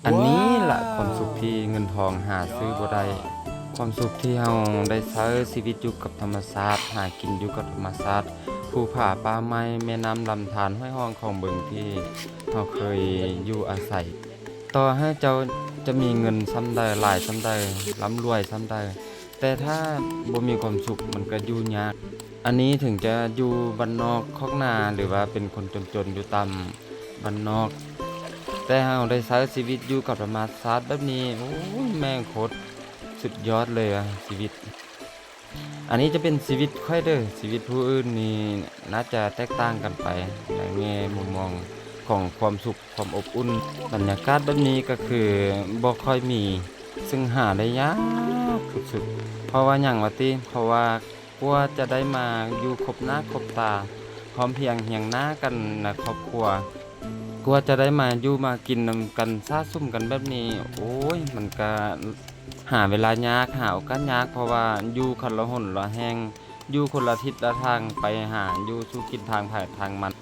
ອັນນີ້ລະຄວາມສຸກທີ່ເງິນທອງຫາຊື້ບໍ່ໄດ້, ຄວາມສຸກທີ່ເຮົາໄດ້ໃຊ້ຊີວິດຢູ່ກັບທຳມະຊາດ, ຫາກິນຢູ່ກັບທຳມະຊາດ, ພູຜາປ່າໄມ້, ແມ່ນ້ຳລຳທານ, ຫ້ວຍຮ່ອງຂອງບຶງທີ່ເຮົາເຄີຍຢູ່ອາໄສ. ຕໍ່ໃຫ້ເຈົ້າຈະມີເງິນສ່ຳໃດ, ຫຼາຍສ່ຳໃດ, ລ່ຳລວຍສ່ຳໃດ, ແຕ່ຖ້າບໍ່ມີຄວາມສຸກມັນກະຢູ່ຍາກ. ອັນນີ້ເຖິງຈະຢູ່ບ້ານນອກຄອກນາ ຫຼືວ່າເປັນຄົນຈົນໆຢູ່ຕາມບ້ານນອກ, ແຕ່ເຮົາໄດ້ໃຊ້ຊີວິດຢູ່ກັບທຳມະຊາດແບບນີ້, ໂອ້ຍ ແມ່ງໂຄດສຸດຍອດເລີຍອະ ຊີວິດ. ອັນນີ້ຈະເປັນຊີວິດຂ້ອຍເດີ, ຊີວິດຜູ້ອື່ນນີ້ໜ້າຈະແຕກຕ່າງກັນໄປໃນແງ່ມຸມມອງຂອງຄວາມສຸກ ຄວາມອົບອຸ່ນ. ບັນຍາກາດແບບນີ້ກະຄືບໍ່ຄ່ອຍມີ, ເຊິ່ງຫາໄດ້ຍາກສຸດໆ. ເພາະວ່າຫຍັງວະຕິ? ເພາະວ່າກວ່າຈະໄດ້ມາຢູ່ຄົບໜ້າຄົບຕາ, ພ້ອມພຽງຮຽງໜ້າກັນໃນຄອບຄົວ, ກວ່າຈະໄດ້ມາຢູ່ມາກິນນຳກັນ, ສະສົມກັນແບບນີ້, ໂອ້ຍ ມັນກະຫາເວລາຍາກ, ຫາໂອກາດຍາກ, ເພາະວ່າຢູ່ຄົນລະຫົນລະແຫ່ງ, ຢູ່ຄົນລະທິດລະທາງ, ໄປຫາຢູ່ສູ່ກິນທາງໃຜທາງມັນ.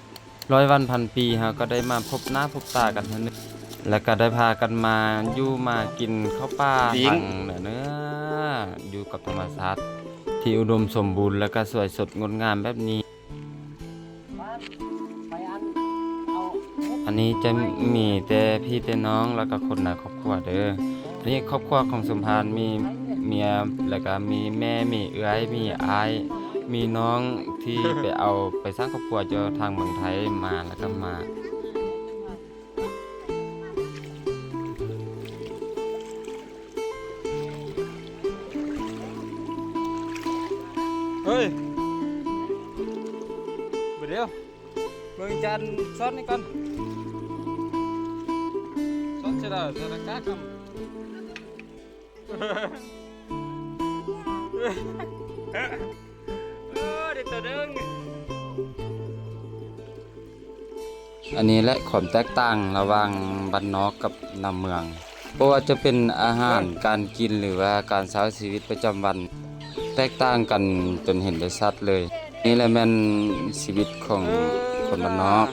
ຮ້ອຍວັນພັນປີ ເຮົາກໍໄດ້ມາພົບໜ້າພົບຕາກັນເທື່ອໜຶ່ງ ແລ້ວກໍໄດ້ພາກັນມາຢູ່ມາກິນເຂົ້າປ່າທາງເໜືອໆ ຢູ່ກັບທຳມະຊາດທີ່ອຸດົມສົມບູນ ແລ້ວກໍສວຍສົດງົດງາມແບບນີ້. ອັນນີ້ຈະມີແຕ່ພີ່ແຕ່ນ້ອງ ແລ້ວກໍຄົນໃນຄອບຄົວເດີ. ນີ້ຄອບຄົວຂອງສົມພານ ມີເມຍ ແລ້ວກະມີແມ່ ມີເອື້ອຍ ມີອ້າຍ ມີນ້ອງທີ່ໄປເອົາໄປສ້າງຄອບຄົວຢູ່ທາງເມືອງໄທມາ ແລ້ວກະມາ. ເຮີ້ຍ ບໍ່ດຽວ ເບິ່ງຈານຊ້ອນນີ້ກ່ອນ ຊ້ອນເສຍແລ້ວ ສາລະກາຄຳ ເອີ ໄດ້ໂຕໜຶ່ງ. ອັນນີ້ແຫຼະຄວາມແຕກຕ່າງລະຫວ່າງບ້ານນອກກັບໃນເມືອງ. ບໍ່ວ່າຈະເປັນອາຫານການກິນ ຫຼືວ່າການໃຊ້ຊີວິດປະຈຳວັນ ແຕກຕ່າງກັນຈົນເຫັນໄດ້ຊັດເລີຍ. ນີ້ແຫຼະແມ່ນຊີວິດຂອງຄົນບ້ານນອກ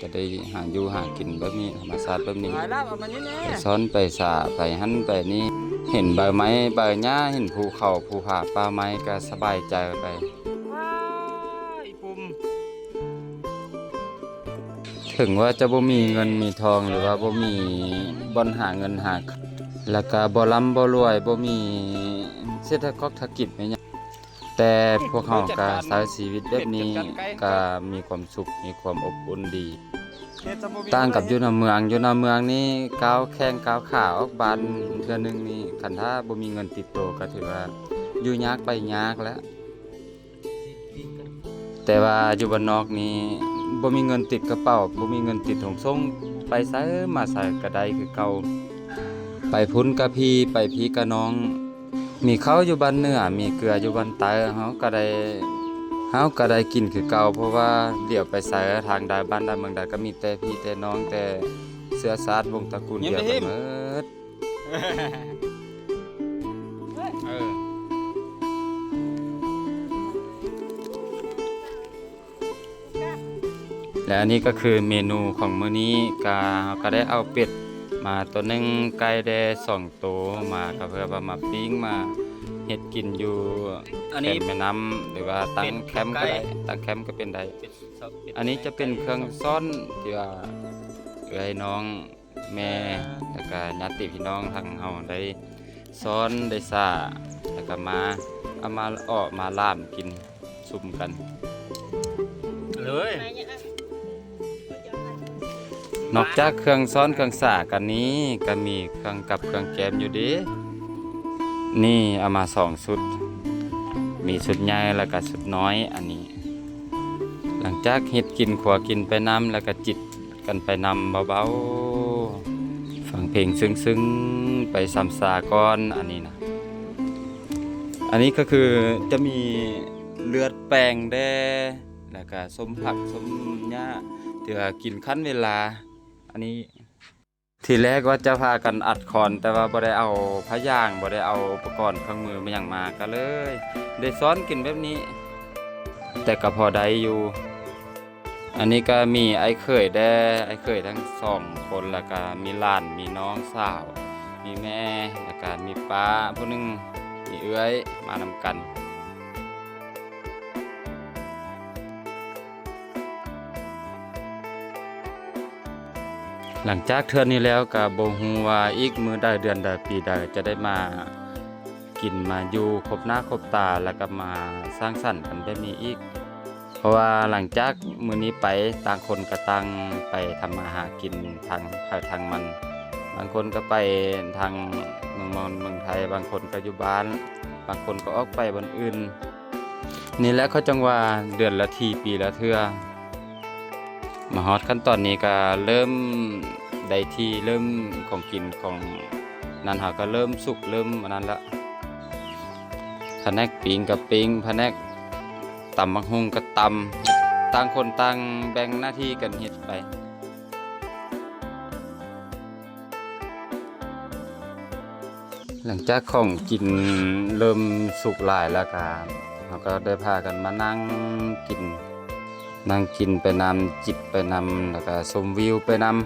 ຈະໄດ້ຫາຢູ່ຫາກິນແບບນີ້ ທຳມະຊາດແບບນີ້ ໄປຊ້ອນໄປສາ ໄປຫັ້ນໄປນີ້ ເຫັນໃບໄມ້ໃບຫຍ້າ ເຫັນພູເຂົາພູຜາປ່າໄມ້ ກະສະບາຍໃຈໄປ. ເຖິງວ່າຈະບໍ່ມີເງິນມີທອງ ຫຼືວ່າບໍ່ມີບ່ອນຫາເງິນຫາຄຳ ແລ້ວກະບໍ່ລ່ຳບໍ່ລວຍ ບໍ່ມີເສດຖະກອກຖະກິດແມ່ນຫຍັງ ແຕ່ພວກເຮົາກະໃຊ້ຊີວິດແບບນີ້ ກະມີຄວາມສຸກ ມີຄວາມອົບອຸ່ນດີ. ຕ່າງກັບຢູ່ໃນເມືອງ, ຢູ່ໃນເມືອງນີ້ກ້າວແຂ້ງກ້າວຂາອອກບ້ານເທື່ອໜຶ່ງນີ້ ຄັນຖ້າບໍ່ມີເງິນຕິດໂຕ ກະຖືວ່າຢູ່ຍາກໄປຍາກແລ້ວ. ແຕ່ວ່າຢູ່ບ້ານນອກນີ້ ບໍ່ມີເງິນຕິດກະເປົາ ບໍ່ມີເງິນຕິດຖົງໂສ້ງ ໄປໃສມາໃສກະໄດ້ຄືເກົ່າ. ໄປພຸ້ນກະພີ່ ໄປພີ້ກະນ້ອງ. ມີເຂົ້າຢູ່ບ້ານເໜືອ ມີເກືອຢູ່ບ້ານໃຕ້ ເຮົາກະໄດ້ ເຮົາກະໄດ້ກິນຄືເກົ່າ ເພາະວ່າຫຼຽວໄປໃສ ທາງໃດ ບ້ານໃດ ເມືອງໃດ ກະມີແຕ່ພີ່ແຕ່ນ້ອງ ແຕ່ເຊື້ອຊາດວົງຕະກູນດຽວກັນໝົດ. ເອີ ແລະ ອັນນີ້ກະຄືເມນູຂອງມື້ນີ້ ກະ ເຮົາກະໄດ້ເອົາເປັດມາໂຕໜຶ່ງ ໄກ່ແດ່ສອງໂຕມາ ກະເພື່ອວ່າມາປີ້ງ ມາເຮັດກິນຢູ່ແຄມແມ່ນ້ຳ ຫຼືວ່າຕັ້ງແຄມກະໄດ້ ຕັ້ງແຄມກະເປັນໄດ້. ອັນນີ້ຈະເປັນເຄື່ອງຊ້ອນທີ່ວ່າເອື້ອຍນ້ອງ ແມ່ ແລ້ວກະຍາດຕິພີ່ນ້ອງທາງເຮົາໄດ້ຊ້ອນໄດ້ສາ ແລ້ວກະມາ ເອົາມາເອາະມາຫຼາມກິນຊຸມກັນເລີຍ. ນອກຈາກເຄື່ອງຊ້ອນເຄື່ອງສາກັນນີ້ ກະມີເຄື່ອງກັບເຄື່ອງແກ້ມຢູ່ເດ້. ນີ້ເອົາມາສອງຊຸດ ມີຊຸດໃຫຍ່ ແລ້ວກະຊຸດນ້ອຍ. ອັນນີ້ ຫຼັງຈາກເຮັດກິນຄົວກິນໄປນຳ ແລ້ວກະຈິບ ກັນໄປນຳເບົາໆ ຟັງເພງຊຶ້ງໆ ໄປຊຳຊາກ່ອນ. ອັນນີ້ນະ ອັນນີ້ກະຄືຈະມີເລືອດແປງແດ່ ແລ້ວກະສົ້ມຜັກສົ້ມຫຍ້າ ຖືວ່າກິນຂັ້ນເວລາ. ອັນນີ້ ທີແລກວ່າຈະພາກັນອັດຄອນ ແຕ່ວ່າບໍ່ໄດ້ເອົາຜ້າຢາງ ບໍ່ໄດ້ເອົາອຸປະກອນເຄື່ອງມືມາຫຍັງມາ ກະເລີຍໄດ້ຊ້ອນກິນແບບນີ້ ແຕ່ກະພໍໄດ້ຢູ່. ອັນນີ້ກະມີອ້າຍເຂີຍແດ່ ອ້າຍເຂີຍທັງສອງຄົນ ແລ້ວກະມີຫຼານ ມີນ້ອງສາວ ມີແມ່ ແລ້ວກະມີປ້າຜູ້ໜຶ່ງ ມີເອື້ອຍມານຳກັນ. ຫຼັງຈາກເທື່ອນີ້ແລ້ວກະບໍ່ຮູ້ວ່າອີກມື້ໃດ ເດືອນໃດ ປີໃດ ຈະໄດ້ມາກິນ ມາຢູ່ຄົບໜ້າຄົບຕາ ແລ້ວກະມາສັງສັນກັນແບບນີ້ອີກ. ເພາະວ່າຫຼັງຈາກມື້ນີ້ໄປ ຕ່າງຄົນກະຕ່າງໄປທຳມາຫາກິນ ທາງໃຜທາງມັນ, ບາງຄົນກະໄປທາງເມືອງມອນ ເມືອງໄທ, ບາງຄົນກະຢູ່ບ້ານ, ບາງຄົນກະອອກໄປບ່ອນອື່ນ. ນີ້ແຫຼະເຂົາຈັ່ງວ່າເດືອນລະທີ ປີລະເທື່ອ. ມາຮອດຂັ້ນຕອນນີ້ກະເລີ່ມໄດ້ທີ່ ເລີ່ມຂອງກິນຂອງນັ້ນ ເຮົາກະເລີ່ມສຸກ ເລີ່ມອັນນັ້ນລະ. ພະແນກປີ້ງກະປີ້ງ ພະແນກຕຳບັກຫຸ່ງກະຕຳ ຕ່າງຄົນຕ່າງແບ່ງໜ້າທີ່ກັນເຮັດໄປ. ຫຼັງຈາກຂອງກິນເລີ່ມສຸກຫຼາຍແລ້ວກະ ເຮົາກະໄດ້ພາກັນມານັ່ງກິນ ນັ່ງກິນໄປນຳ ຈິບໄປນຳ ແລ້ວກະຊົມວິວໄປນຳ.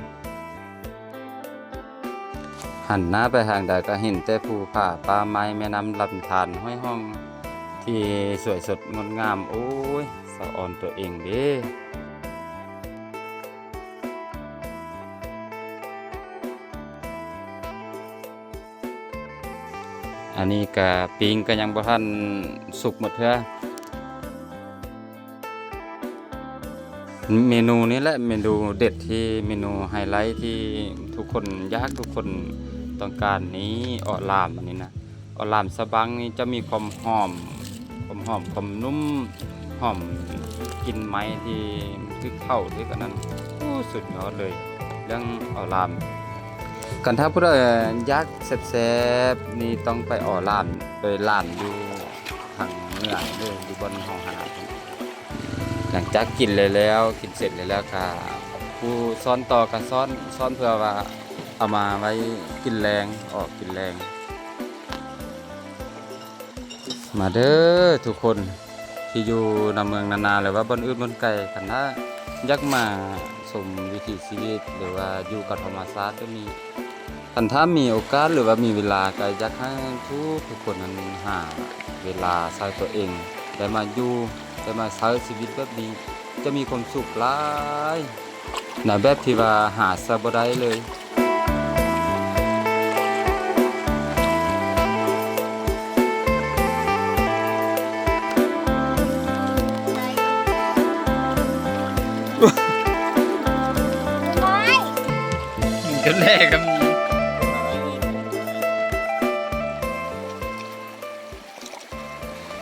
ຫັນໜ້າໄປທາງໃດກະເຫັນແຕ່ພູຜາ ປ່າໄມ້ ແມ່ນ້ຳລຳທານ ຫ້ວຍຮ່ອງທີ່ສວຍສົດງົດງາມ. ໂອ້ຍ ສະອອນຕົວເອງເດ້. ອັນນີ້ກະປີ້ງກະຍັງບໍ່ທັນສຸກໝົດເທື່ອ. ເມນູນີ້ແຫຼະເມນູເດັດ ທີ່ເມນູໄຮໄລທີ່ທຸກຄົນຢາກ ທຸກຄົນຕ້ອງການນີ້ ເອາະຫຼາມອັນນີ້ນະ. ເອາະຫຼາມຊາວບັງນີ້ຈະມີຄວາມຫອມ ຄວາມຫອມ ຄວາມນຸ້ມ ຫອມກິ່ນໄມ້ທີ່ຖືກເຜົາຖືກອັນນັ້ນ. ໂອ້ ສຸດຍອດເລີຍເລື່ອງເອາະຫຼາມ. ຄັນຖ້າຜູ້ໃດຢາກແຊບໆນີ້ຕ້ອງໄປເອາະຫຼາມ ໄປຫຼາມຢູ່ທາງເໜືອເດີ ຢູ່ບ່ອນເຮົາຫາ. ຫຼັງຈາກກິນແລ້ວ ກິນເສັດແລ້ວກະ ຜູ້ຊ້ອນຕໍ່ກະຊ້ອນ ຊ້ອນເພື່ອວ່າເອົາມາໄວ້ກິນແລງ ອອກກິນແລງ. ມາເດີທຸກຄົນທີ່ຢູ່ນຳເມືອງນານາ ຫຼືວ່າບ່ອນອື່ນບ່ອນໄກ ຄັນຖ້າຢາກມາຊົມວິຖີຊີວິດ ຫຼືວ່າຢູ່ກັບທຳມະຊາດແບບນີ້ ຄັນຖ້າມີໂອກາດ ຫຼືວ່າມີເວລາ ກະຢາກໃຫ້ທຸກໆຄົນນັ້ນຫາເວລາໃສ່ຕົວເອງ ໄດ້ມາຢູ່ ໄດ້ມາໃຊ້ຊີວິດແບບນີ້ ຈະມີຄວາມສຸກຫຼາຍ ໃນແບບທີ່ວ່າຫາໃຊ້ບໍ່ໄດ້ເລີຍ.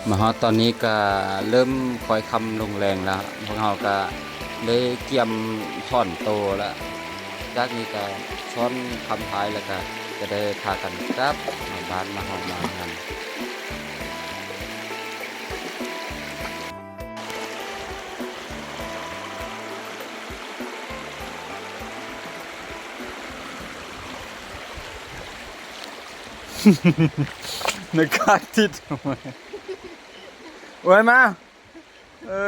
ມາຮອດຕອນນີ້ກະເລີ່ມຄ່ອຍຄ່ຳລົງແລງແລ້ວ ພວກເຮົາກະໄດ້ກຽມຖອນໂຕແລ້ວ. ຈາກນີ້ກະຊ້ອນຄຳພາຍ ແລ້ວກະຈະໄດ້ພາກັນກັບມາບ້ານ ມາຮອດມາເຮືອນ. ໃນການຕິດ ໂອ້ຍ ມາ ເອີ.